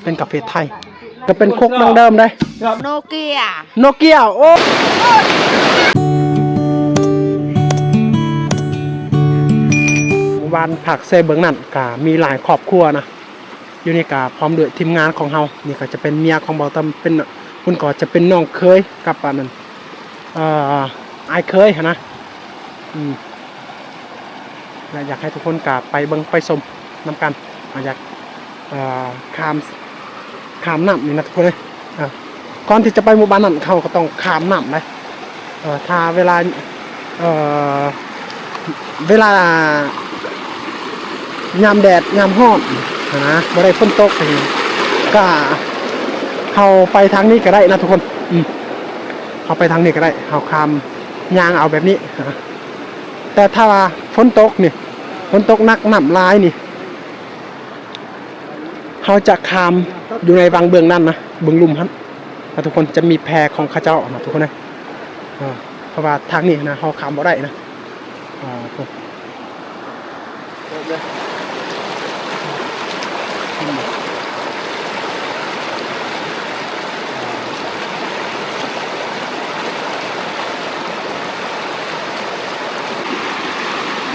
ເປັນກາເຟໄທ ກໍເປັນຄົກດັ້ງເດີມເດ້ ໂນເກຍ ໂນເກຍ. ໂອ້ ບ້ານພັກເຊເບິ່ງນັ້ນ ກໍມີຫຼາຍຄອບຄົວນະ. ຢູ່ນີ້ກໍພ້ອມດ້ວຍທີມງານຂອງເຮົາ ນີ້ກໍຈະເປັນເມຍຂອງເບົາຕຳ ເປັນ ພຸ້ນກໍຈະເປັນນ້ອງເຂີຍກັບອັນນັ້ນ ເອີ ອ້າຍເຂີຍຫັ້ນນະ. ອືມ ແລະ ຢາກໃຫ້ທຸກຄົນກໍໄປເບິ່ງໄປຊົມນຳກັນ ອາ ຢາກ ເອີ ຂ້າມ ຂ້າມນ້ຳນີ້ນະທຸກຄົນເອີຍ. ເອີ ກ່ອນທີ່ຈະໄປໝູ່ບ້ານນັ້ນ ເຮົາກໍຕ້ອງຂ້າມນ້ຳເດ້. ເອີ ຖ້າເວລາ ເອີ ເວລາຍາມແດດຍາມຮ້ອນຫັ້ນນະ ບໍ່ໄດ້ຝົນຕົກ ກໍເຮົາໄປທາງນີ້ກໍໄດ້ນະທຸກຄົນ. ອືມ ເຮົາໄປທາງນີ້ກໍໄດ້ ເຮົາຂ້າມຍ່າງເອົາແບບນີ້. ແຕ່ຖ້າວ່າຝົນຕົກນີ້ ຝົນຕົກໜັກ ນ້ຳຫຼາຍນີ້ ເຮົາຈະຂ້າມຢູ່ໃນວັງເບື້ອງນັ້ນນະ ເບື້ອງລຸ່ມຫັ້ນນະທຸກຄົນ ຈະມີແພຂອງເຂົາເຈົ້ານະທຸກຄົນເອີຍ. ເອີ ເພາະວ່າທາງນີ້ນະ ເຮົາຂ້າມບໍ່ໄດ້ນະ. ເອີ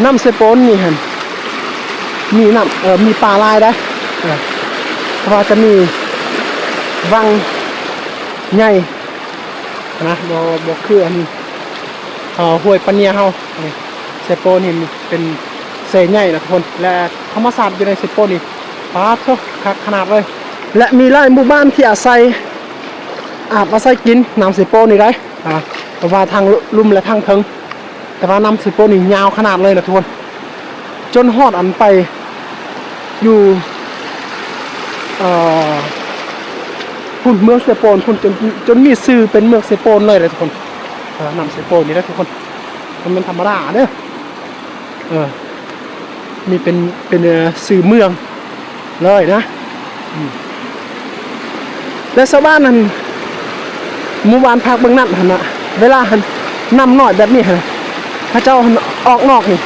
ນ້ຳເຊໂປນນີ້ຫັ້ນ ມີນ້ຳ ເອີ ມີປາຫຼາຍໄດ໋ ເອີ ເພາະວ່າຈະມີວັງໃຫຍ່ຫັ້ນນະ ບໍ່ ບໍ່ຄືອັນ ເອີ ຫ້ວຍປາເນຍເຮົາ. ນີ້ ເຊໂປນີ້ເປັນເຊໃຫຍ່ນະທຸກຄົນ ແລະ ທຳມະຊາດຢູ່ໃນເຊໂປນີ້ ປາດໂທ້ ຄັກຂະໜາດເລີຍ. ແລະ ມີຫຼາຍໝູ່ບ້ານທີ່ອາໄສ ອາບອາໄສກິນນ້ຳເຊໂປນີ້ໄດ໋ ອາ ເພາະວ່າທາງລຸ່ມ ແລະ ທາງເທິງ. ແຕ່ວ່ານ້ຳເຊໂປນີ້ຍາວຂະໜາດເລີຍນະທຸກຄົນ ຈົນຮອດອັນໄປຢູ່ ເອີ ພຸ້ນ ເມືອງເຊໂປນພຸ້ນ ຈົນ ຈົນມີຊື່ເປັນເມືອງເຊໂປນເລີຍເດ້ທຸກຄົນ. ເອີ ນ້ຳເຊໂປນນີ້ເດ້ທຸກຄົນ ບໍ່ແມ່ນທຳມະດາເດີ. ເອີ ນີ້ເປັນ ເປັນ ເອີ ຊື່ເມືອງເລີຍນະ. ອືມ ແລະ ຊາວບ້ານນັ້ນ ໝູ່ບ້ານພັກເບື້ອງນັ້ນຫັ້ນນະ ເວລາຫັ້ນ ນ້ຳນ້ອຍແບບນີ້ຫັ້ນ ເຂົາເຈົ້າຫັ້ນອອກນອກນີ້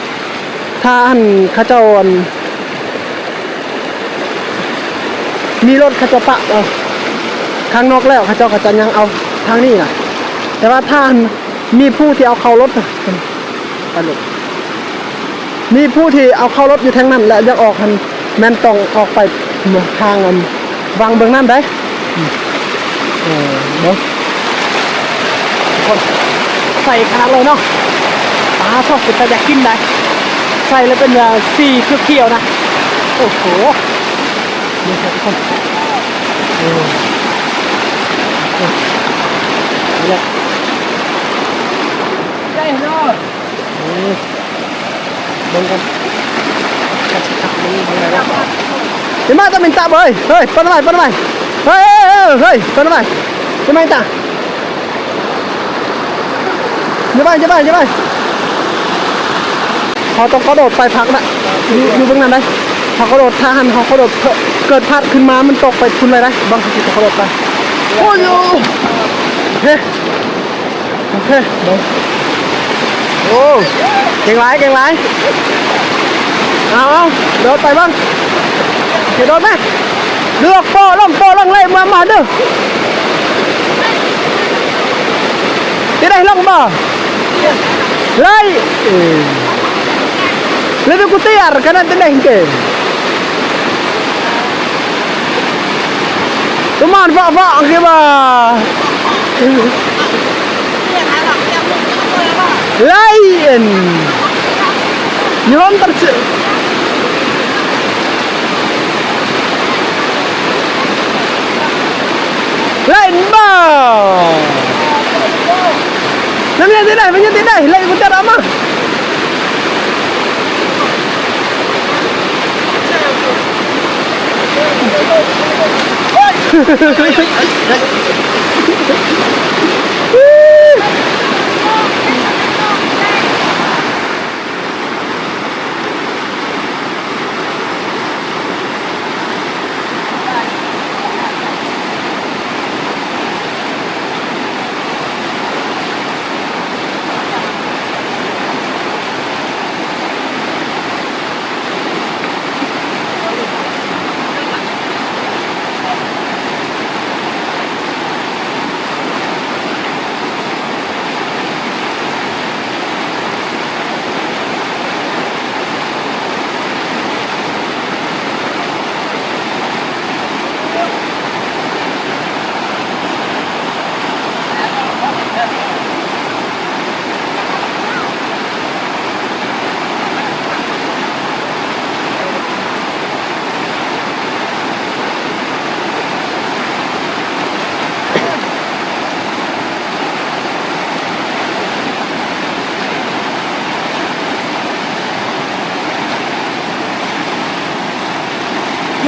ຖ້າຫັ້ນເຂົາເຈົ້າ ອັນ ມີລົດເຂົາເຈົ້າປະເອົາທາງນອກແລ້ວ ເຂົາເຈົ້າກໍຈະຍັງເອົາທາງນີ້ນະ. ແຕ່ວ່າຖ້າຫັ້ນມີຜູ້ທີ່ເອົາເຂົ້າລົດ ໄປລົດ ມີຜູ້ທີ່ເອົາເຂົ້າລົດຢູ່ທາງນັ້ນ ແລະ ຢາກອອກຫັ້ນ ແມ່ນຕ້ອງອອກໄປທາງອັນວັງເບື້ອງນັ້ນໄດ໋. ເອີ ເບິ່ງ ຄົນໃສ່ຂະໜາດເລີຍເນາະ. ປາໂທ້ ເປັນຕາຢາກກິນໄດ໋ ໃສ່ແລ້ວເປັນ ເອີ ສີຂຽວໆນະ. ໂອ້ໂຫ ນີ້ແຫຼະທຸກຄົນ ເອີ ນີ້ແຫຼະ ໄດ້ເນາະ. ເບິ່ງກັນ ເຫັນບໍ່ ຕາມິນຕາເອີຍ ເຮີ້ຍ ເປີດໄວ້ ເປີດໄວ້ ເຮີ້ຍ ເປີດໄວ້ ເປີດໄວ້ ຕາມິນຕາ ຢ່າໄປ ຢ່າໄປ ຢ່າໄປ ເຮົາຕ້ອງກະໂດດໄປພັກນະ ຢູ່ ຢູ່ເບື້ອງນັ້ນໄດ໋ ເຮົາກະໂດດ ຖ້າຫັ້ນເຮົາກະໂດດ ເກີດພັດຂຶ້ນມາ ມັນຕົກໄປພຸ້ນເລີຍໄດ໋ ເບິ່ງ ເຮົາຊິກະໂດດໄປ ໂອ້ຍ ໂອເຄ ໂອເຄ ເບິ່ງ ໂອ້ ເກັ່ງຫຼາຍ ເກັ່ງຫຼາຍ ເອົາ ເອົາ ໂດດໄປເບິ່ງ ກະໂດດມາ ເລືອກໂປ້ລົງ ໂປ້ລົງ ໄລ່ມາ ມາເດີ ຈະໄດ້ລົງບໍ່ ໄລ່ ເອີ Lebih ku tiar, karena teneh ke. Cuman bak-bak ke bah. Lain. Nyelontar se-, lain bah. Nah, menyang ti dai, menyang ti dai, lai putar ama.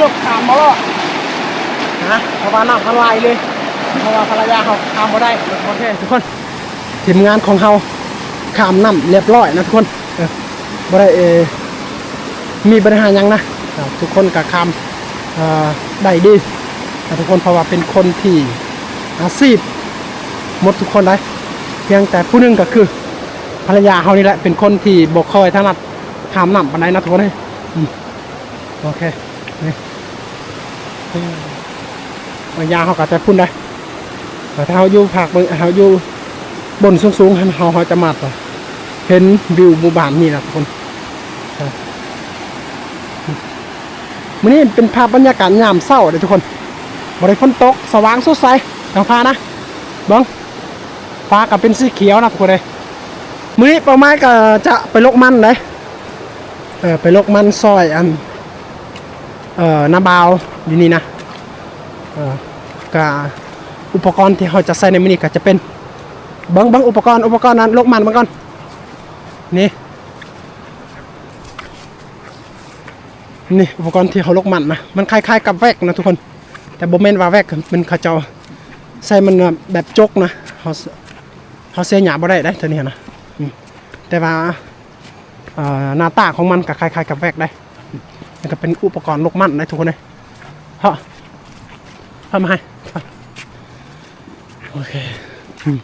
ຍົກຂ້າມບໍ່ລອດນະ ເພາະວ່ານ້ຳມັນໄຫຼເລີຍ ເພາະວ່າພັນລະຍາເຮົາຂ້າມບໍ່ໄດ້. ໂອເຄທຸກຄົນ ທີມງານຂອງເຮົາຂ້າມນ້ຳລຽບຮ້ອຍນະທຸກຄົນ ເອີ ບໍ່ໄດ້ ເອີ ມີບັນຫາຫຍັງນະ ອ່າ ທຸກຄົນກໍຂ້າມ ເອີ ໄດ້ດີນະທຸກຄົນ ເພາະວ່າເປັນຄົນທີ່ອາຊີບໝົດທຸກຄົນໄດ໋ ພຽງແຕ່ຜູ້ໜຶ່ງກໍຄືພັນລະຍາເຮົານີ້ແຫຼະ ເປັນຄົນທີ່ບໍ່ຄ່ອຍຖະໜັດຂ້າມນ້ຳປານໃດນະທຸກຄົນເອີຍ. ອືມ ໂອເຄ ນີ້ ເອີ ບັນຍາເຮົາກໍແຕ່ພຸ້ນໄດ໋ ແຕ່ຖ້າເຮົາຢູ່ພາກເບິ່ງ ເຮົາຢູ່ບົນສູງໆຫັ້ນ ເຮົາ ເຮົາຈະມາດວ່າເຫັນວິວໝູ່ບ້ານນີ້ນະທຸກຄົນ. ເອີ ມື້ນີ້ເປັນພາບບັນຍາກາດຍາມເຊົ້າເດ້ທຸກຄົນ ບໍ່ໄດ້ຝົນຕົກ ສະຫວ່າງສົດໃສ ທ້ອງຟ້ານະ ເບິ່ງ ຟ້າກໍເປັນສີຂຽວນະທຸກຄົນເອີຍ. ມື້ນີ້ເປົ້າໝາຍກໍຈະໄປລົກມັນເດ້ ເອີ ໄປລົກມັນຊ່ອຍອັນ ເອີ ນ້າບ່າວຢູ່ນີ້ນະ ເອີ ກະອຸປະກອນທີ່ເຮົາຈະໃຊ້ໃນມື້ນີ້ກະຈະເປັນ ເບິ່ງ ເບິ່ງອຸປະກອນ ອຸປະກອນນັ້ນ ລົກມັນເບິ່ງກ່ອນ ນີ້ ນີ້ອຸປະກອນທີ່ເຮົາລົກມັນນະ ມັນຄ້າຍໆກັບແວັກນະທຸກຄົນ ແຕ່ບໍ່ແມ່ນວ່າແວັກ ແມ່ນເຂົາເຈົ້າໃຊ້ມັນແບບຈົກນະ ເຮົາ ເຮົາເສຍຫຍ້າບໍ່ໄດ້ເດ້ ເທື່ອນີ້ນະ ອືມ ແຕ່ວ່າ ເອີ ໜ້າຕາຂອງມັນກໍຄ້າຍໆກັບແວັກໄດ໋ ມັນກໍເປັນອຸປະກອນລົກມັນໄດ໋ທຸກຄົນເອີຍ ເພາະ ເພາະມາໃຫ້ ໂອເຄ ອືມ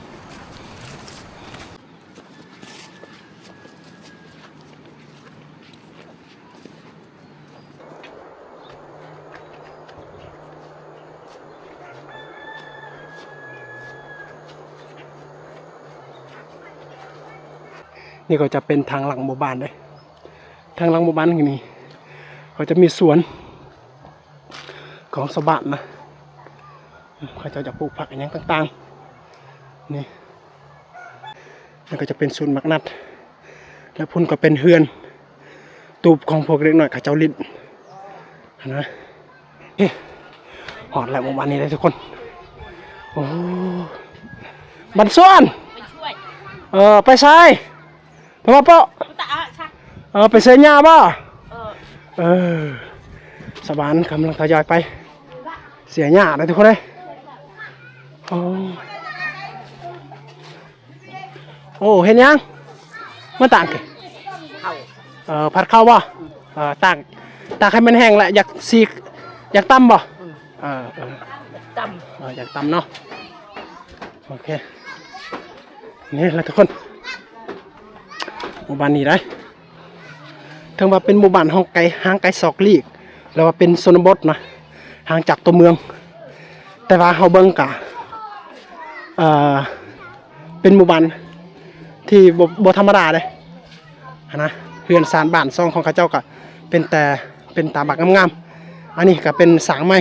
ນີ້ກໍຈະເປັນທາງຫຼັງໝູ່ບ້ານເດ້ ທາງຫຼັງໝູ່ບ້ານນີ້ ເຂົາຈະມີສວນຂອງຊາວບ້ານນະ ເຂົາເຈົ້າຈະປູກຜັກອີ່ຫຍັງຕ່າງໆ ນີ້ ນັ້ນກໍຈະເປັນສວນໝາກນັດ ແລະ ພຸ້ນກໍເປັນເຮືອນຕູບຂອງພວກເດັກນ້ອຍເຂົາເຈົ້າຫຼິ້ນຫັ້ນນະ. ເອີ ຮອດແລ້ວໝູ່ບ້ານນີ້ເດ້ທຸກຄົນ. ໂອ້ ບັນຊວນ ໄປຊ່ວຍ ເອີ ໄປໃສ? ເພາະວ່າເປາະ ເອີ ໄປເສຍຫຍ້າບໍ່? ເອີ ເອີ ຊາວບ້ານກຳລັງທະຍອຍໄປເສຍຫຍ້າເດ້ທຸກຄົນເອີຍ. ໂອ້ ໂອ້ ເຮັດຫຍັງ? ມາຕາກ ເຂົ້າ ເອີ ຜັດເຂົ້າບໍ່? ເອີ ຕາກ ຕາກໃຫ້ມັນແຫ້ງລະ ຢາກສີກ ຢາກຕຳບໍ່? ເອີ ເອີ ຕຳ ເອີ ຢາກຕຳເນາະ. ໂອເຄ ນີ້ລະທຸກຄົນ ໝູ່ບ້ານນີ້ໄດ໋ ເຖິງວ່າເປັນໝູ່ບ້ານຫ່າງໄກ ຫ່າງໄກສອກຫຼີກ ຫຼືວ່າເປັນຊົນນະບົດນະ ຫ່າງຈາກຕົວເມືອງ ແຕ່ວ່າເຮົາເບິ່ງກະ ເອີ ເປັນໝູ່ບ້ານທີ່ບໍ່ ບໍ່ທຳມະດາເດ້ຫັ້ນນະ. ເຮືອນຊານບ້ານຊ່ອງຂອງເຂົາເຈົ້າກະເປັນແຕ່ ເປັນຕາບັກງາມໆ. ອັນນີ້ກະເປັນສ້າງໃໝ່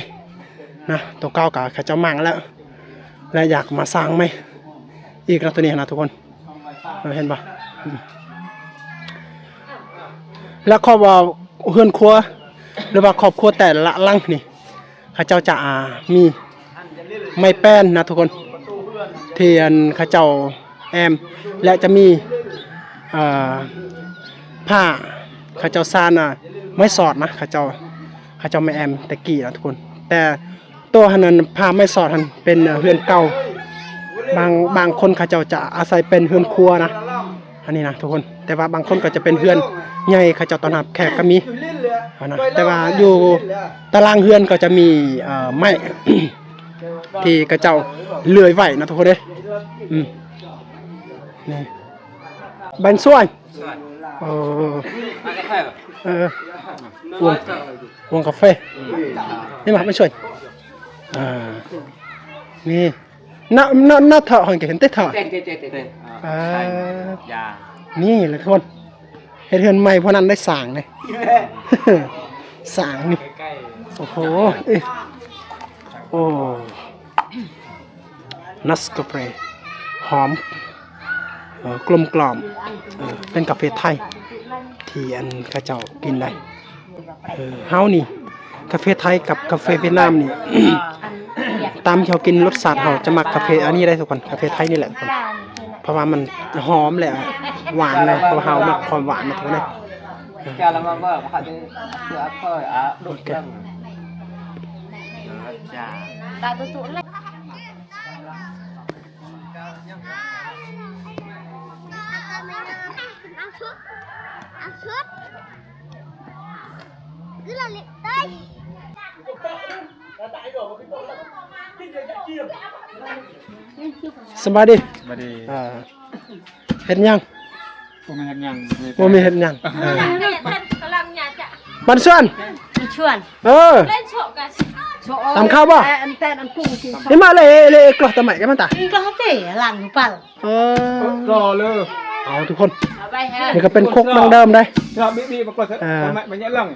ນະ ໂຕເກົ່າກະເຂົາເຈົ້າມ້າງແລ້ວ ແລະ ຢາກມາສ້າງໃໝ່ອີກນະ ໂຕນີ້ນະທຸກຄົນ. ເອີ ເຫັນບໍ່? ອືມ ແລະ ຄອບວ່າເຮືອນຄົວ ຫຼືວ່າຄອບຄົວແຕ່ລະຫຼັງນີ້ ເຂົາເຈົ້າຈະ ອ່າ ມີໄມ້ແປ້ນນະທຸກຄົນ ທີ່ອັນເຂົາເຈົ້າແອ້ມ ແລະ ຈະມີ ເອີ ຜ້າ ເຂົາເຈົ້າຊານ ອ່າ ໄມ້ສອດນະ ເຂົາເຈົ້າ ເຂົາເຈົ້າມາແອ້ມແຕ່ກີ້ນະທຸກຄົນ. ແຕ່ ໂຕຫັ້ນນັ້ນ ຜ້າໄມ້ສອດຫັ້ນເປັນເຮືອນເກົ່າ ບາງ ບາງຄົນເຂົາເຈົ້າຈະອາໄສເປັນເຮືອນຄົວນະ ອັນນີ້ນະທຸກຄົນ. ແຕ່ວ່າບາງຄົນກໍຈະເປັນເຮືອນໃຫຍ່ ເຂົາເຈົ້າຕ້ອນຮັບແຂກກໍມີຫັ້ນນະ. ແຕ່ວ່າຢູ່ຕາລ່າງເຮືອນກໍຈະມີ ເອີ ໄມ້ ທີ່ເຂົາເຈົ້າເລື່ອຍໄວ້ນະທຸກຄົນເດ້. ອືມ ນີ້ ບັນຊວນ ເອີ ເອີ ວງ ວງກາເຟ ນີ້ມາມາຊ່ວຍ ອ່າ ນີ້ ນະ ນະ ນະເຖາະຫັ້ນກໍເຫັນແຕ່ເຖາະ ເຕັນ ເຕັນ ເຕັນ ເຕັນ ອ່າ ນີ້ລະທຸກຄົນ ເຮັດເຮືອນໃໝ່ພວກນັ້ນໄດ້ສ້າງນີ້ ສ້າງນີ້ ໂອ້ໂຫ ເອີ Nescafe ຫອມ ເອີ ກົມກ່ອມ ເອີ ເປັນກາເຟໄທທີ່ອັນເຂົາເຈົ້າກິນໄດ້. ເອີ ເຮົານີ້ ກາເຟໄທກັບກາເຟຫວຽດນາມນີ້ ຕາມທີ່ເຮົາກິນລົດຊາດ ເຮົາຈະມັກກາເຟອັນນີ້ໄດ໋ທຸກຄົນ ກາເຟໄທນີ້ແຫຼະທຸກຄົນ ເພາະວ່າມັນຫອມ ແລະ ຫວານເນາະ ເພາະວ່າເຮົາມັກຄວາມຫວານເນາະທຸກຄົນເອີຍ. ໂອເຄ. Acha. Tak tutup lah. Asut. Asut. ສະບາຍດີ ສະບາຍດີ ອ່າ ເຮັດຫຍັງ? ບໍ່ມີເຮັດຫຍັງ ບໍ່ມີເຮັດຫຍັງ ເອີ ບ້ານສວນ ຊວນ ເອີ ຕຳເຂົ້າບໍ່? ນີ້ມາເລີຍ ເລີຍ ກອດຕະໄໝກັນມາຕາ ກອດເຕະຫຼັງຢູ່ປາ ເອີ ລໍເລີຍ ເອົາທຸກຄົນ ນີ້ກໍເປັນຄົກດັ້ງເດີມເດ້ ເອີ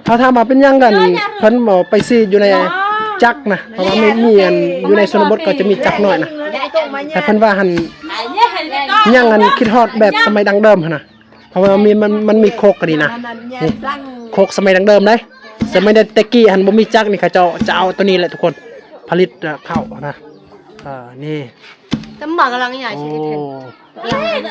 ເຂົາຖາມວ່າເປັນຫຍັງກັນ ເພິ່ນບໍ່ໄປຊີ້ຢູ່ໃນຈັກນະ ເພາະວ່າມີ ມີອັນຢູ່ໃນຊົນນະບົດກໍຈະມີຈັກໜ້ອຍນະ ແຕ່ເພິ່ນວ່າຫັ້ນ ຍັງອັນຄິດຮອດແບບສະໄໝດັ້ງເດີມຫັ້ນນະ ເພາະວ່າມີ ມັນ ມັນມີຄົກອັນນີ້ນະ ນີ້ ຄົກສະໄໝດັ້ງເດີມເດ້ ສະໄໝແຕ່ກີ້ຫັ້ນບໍ່ມີຈັກນີ້ ເຂົາເຈົ້າຈະເອົາໂຕນີ້ແຫຼະທຸກຄົນ ຜະລິດເຂົ້ານະ ເອີ ນີ້ ຕຳໝາກກຳລັງໃຫຍ່ ໂອ້ ຊິເຮັດ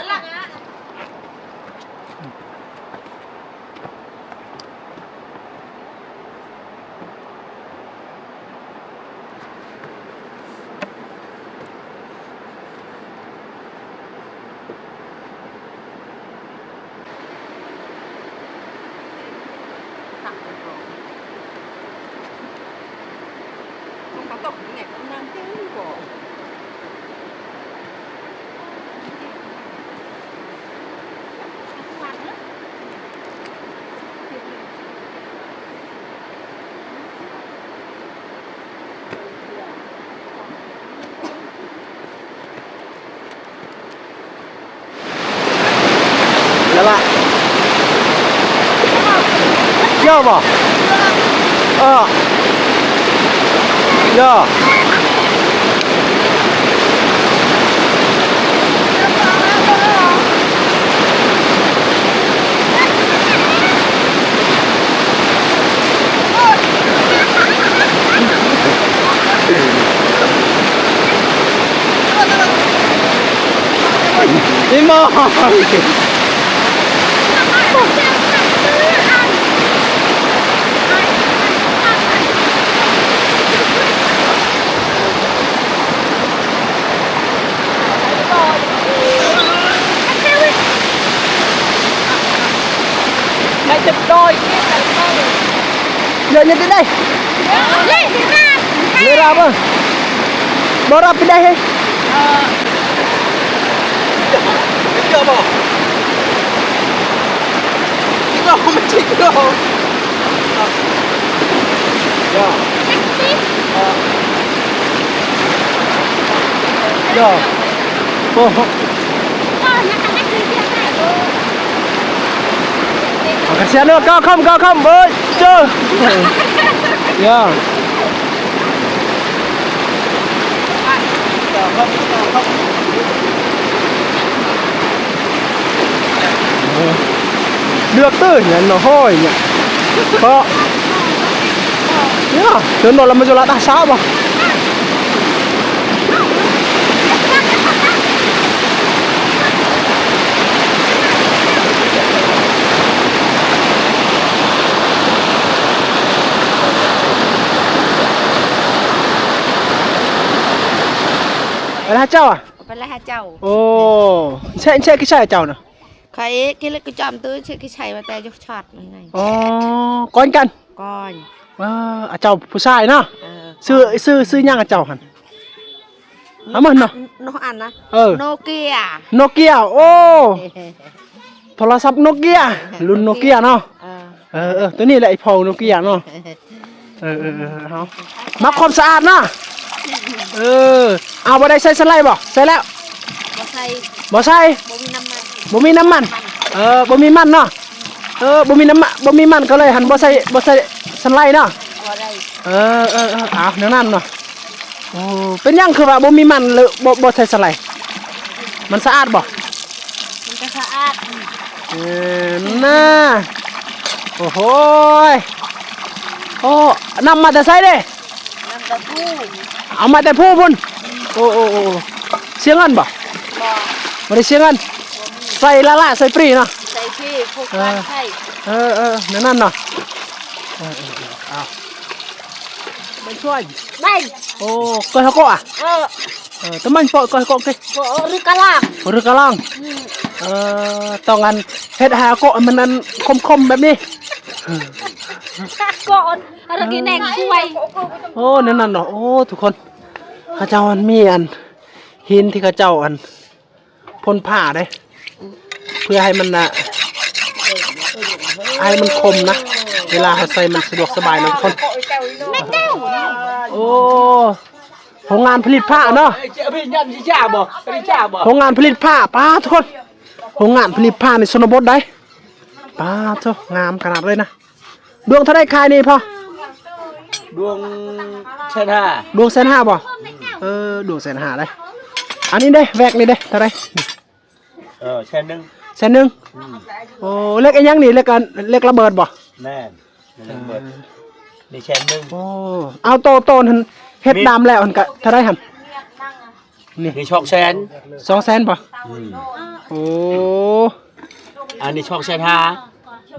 ແລ້ວລະ ເຍາະບໍ່? ເອີ ເຍາະ. ເລືອກເຕີຍ ຫຍັງເນາະ ຫ້ອຍຫຍັງເນາະ ເນາະ ເດີນໂດນລະມັນຈະລະຕາຊາບໍ່? ເວລາເຈົ້າອະ? ເອົາໄປແລ້ວຫາເຈົ້າ. ໂອ້ ແຊະ ແຊະຄືໃຊ້ເຈົ້ານະ? ຂ້ອຍກິນເລັກກະຈອມຕື້ ແຊະຄືໃຊ້ວ່າແຕ່ຢູ່ຊອດນີ້ໄງ. ອໍ ກ່ອນກັນ? ກ່ອນ. ເອີ ອາເຈົ້າຜູ້ຊາຍເນາະ? ເອີ ຊື່ ຊື່ ຊື່ຫຍັງອາເຈົ້າຫັ້ນ? ອາມັນເນາະ? ໂນອັນນະ? ເອີ ໂນເກຍ. ໂນເກຍ ໂອ້ ໂທລະສັບໂນເກຍ ລຸ້ນໂນເກຍເນາະ? ເອີ ເອີ ເອີ ໂຕນີ້ແຫຼະ ອີ່ພໍ່ໂນເກຍເນາະ. ເອີ ເອີ ເອີ ເຮົາມັກຄວາມສະອາດເນາະ. ເອີ ເອົາ ບໍ່ໄດ້ໃສ່ສະໄລບໍ່? ໃສ່ແລ້ວ. ບໍ່ໃສ່. ບໍ່ໃສ່? ບໍ່ມີນ້ຳມັນ. ບໍ່ມີນ້ຳມັນ. ເອີ ບໍ່ມີມັນເນາະ. ເອີ ບໍ່ມີນ້ຳມັນ ບໍ່ມີມັນກໍເລີຍຫັ້ນ ບໍ່ໃສ່ ບໍ່ໃສ່ສະໄລເນາະ. ບໍ່ໄດ້. ເອີ ເອີ ເອີ ເອົາ ແນວນັ້ນເນາະ. ໂອ້ ເປັນຫຍັງຄືວ່າບໍ່ມີມັນ ຫຼື ບໍ່ ບໍ່ໃສ່ສະໄລ? ມັນສະອາດບໍ່? ມັນກໍສະອາດ. ເອີ ນະ ໂອ້ໂຫຍ ໂອ້ ນ້ຳມາແຕ່ໃສເດ້? ນ້ຳແຕ່ພູ ເອົາມາແຕ່ພູພຸ້ນ. ໂອ້ ໂອ້ ໂອ້ ເສຍເງິນບໍ່? ບໍ່ ບໍ່ໄດ້ເສຍເງິນ. ບໍ່ມີ. ໃສ່ລ້າໆ ໃສ່ຟຣີເນາະ. ໃສ່ຟຣີ ພວກ ເອີ ບ້ານໃຊ້. ເອີ ເອີ ແນວນັ້ນເນາະ. ເອີ ເອີ ເອີ ເອົາ. ໄປ ໂອ້ ກອຍຮາກອະ ເອີ ເອີ ຕະມັນເປາະກອຍຮາກອະເກ ເອີ ຫຼືກະລາງ ຫຼືກະລາງ ອືມ ເອີ ຕ້ອງອັນ ເຮັດໃຫ້ຮາກອະມັນອັນຄົມໆແບບນີ້ ຮາກອະ ອາລະກິແນງຊ່ວຍ ໂອ້ ແນວນັ້ນເນາະ ໂອ້ ທຸກຄົນ ເຂົາເຈົ້າອັນມີອັນ ຫີນທີ່ເຂົາເຈົ້າອັນ ພົ່ນຜ້າເດ້ ເພື່ອໃຫ້ມັນນະ ໃຫ້ມັນຄົມນະ ເວລາເຮົາໃສ່ມັນສະດວກສະບາຍນະທຸກຄົນ ໂອ້ ໂຮງງານຜະລິດຜ້າເນາະ ໂຮງງານຜະລິດຜ້າ ປາດ ທຸກຄົນ ໂຮງງານຜະລິດຜ້າໃນຊົນນະບົດໃດ໋ ປາດ ໂທ້ ງາມຂະໜາດເລີຍນະ. ດວງເທົ່າໃດຂາຍນີ້ພໍ່? ດວງແສນຫ້າ ດວງແສນຫ້າບໍ່? ເອີ ດວງແສນຫ້າໄດ໋ ອັນນີ້ເດ້ ແວກນີ້ເດ້ ເທົ່າໃດ? ເອີ ແສນໜຶ່ງ ແສນໜຶ່ງ ອືມ ໂອ້ ເຫຼັກອີຫຍັງນີ້? ເຫຼັກອັນ ເຫຼັກລະເບີດບໍ່? ແມ່ນ ເຫຼັກລະເບີດ ເອີ ນີ້ແສນໜຶ່ງ ໂອ້ ເອົາໂຕ ໂຕຫັ້ນເຮັດດຳແລ້ວຫັ້ນກະເທົ່າໃດຫັ້ນ? ນີ້ ນີ້ສອງແສນ ສອງແສນບໍ່? ອືມ ໂອ້ ອັນນີ້ສອງແສນຫ້າ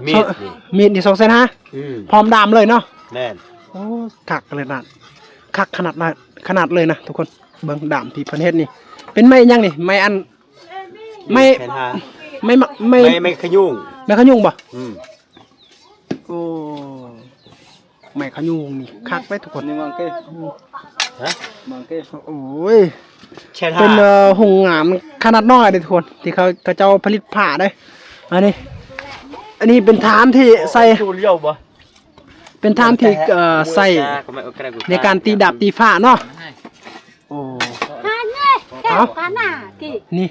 ມີດນີ້ ມີດນີ້ສອງແສນຫ້າ ອືມ ພ້ອມດາມເລີຍເນາະ ແມ່ນ ໂອ້ ຄັກເລີຍນະ ຄັກຂະໜາດນະ ຂະໜາດເລີຍນະທຸກຄົນ ເບິ່ງດາມທີ່ເພິ່ນເຮັດນີ້ ເປັນໄມ້ຫຍັງນີ້? ໄມ້ອັນ ໄມ້ ແສນຫ້າ ໄມ້ ໄມ້ ໄມ້ ໄມ້ຂະຍຸງ ໄມ້ຂະຍຸງບໍ່? ອືມ ໂອ້ ໄມ້ຂະຍຸງນີ້ຄັກເດ້ທຸກຄົນ ນີ້ມັງເກ ຮະ ມັງເກ ໂອ້ຍ ເປັນ ເອີ ໂຮງງານຂະໜາດນ້ອຍເດ້ທຸກຄົນ ທີ່ເຂົາ ເຂົາເຈົ້າຜະລິດຜ້າເດ້ ອັນນີ້ ອັນນີ້ເປັນຖານທີ່ໃສ່ ເປັນຖານທີ່ ເອີ ໃສ່ໃນການຕີດາບຕີຟ້າເນາະ ໂອ້ ເອົາ ນີ້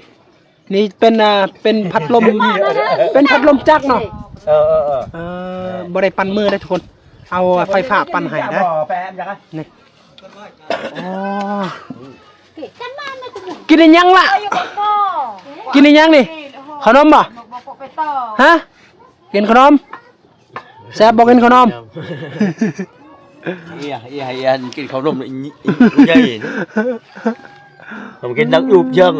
ນີ້ເປັນ ອ່າ ເປັນພັດລົມ ເປັນພັດລົມຈັກເນາະ ເອີ ເອີ ເອີ ບໍ່ໄດ້ປັ່ນມືເດ້ທຸກຄົນ ເອົາໄຟຟ້າປັ່ນໃຫ້ນະ ນີ້ ໂອ້ ກິນອີຫຍັງລະ? ກິນອີຫຍັງນີ້? ເຂົ້າໜົມບໍ່? ຮະ? ກິນເຂົ້າໜົມ? ແຊບບໍ່ກິນເຂົ້າໜົມ? ເອີ ເອີ ກິນເຂົ້າໜົມ ຜູ້ໃຫຍ່ ຕ້ອງກິນດັງອູບຍັງ.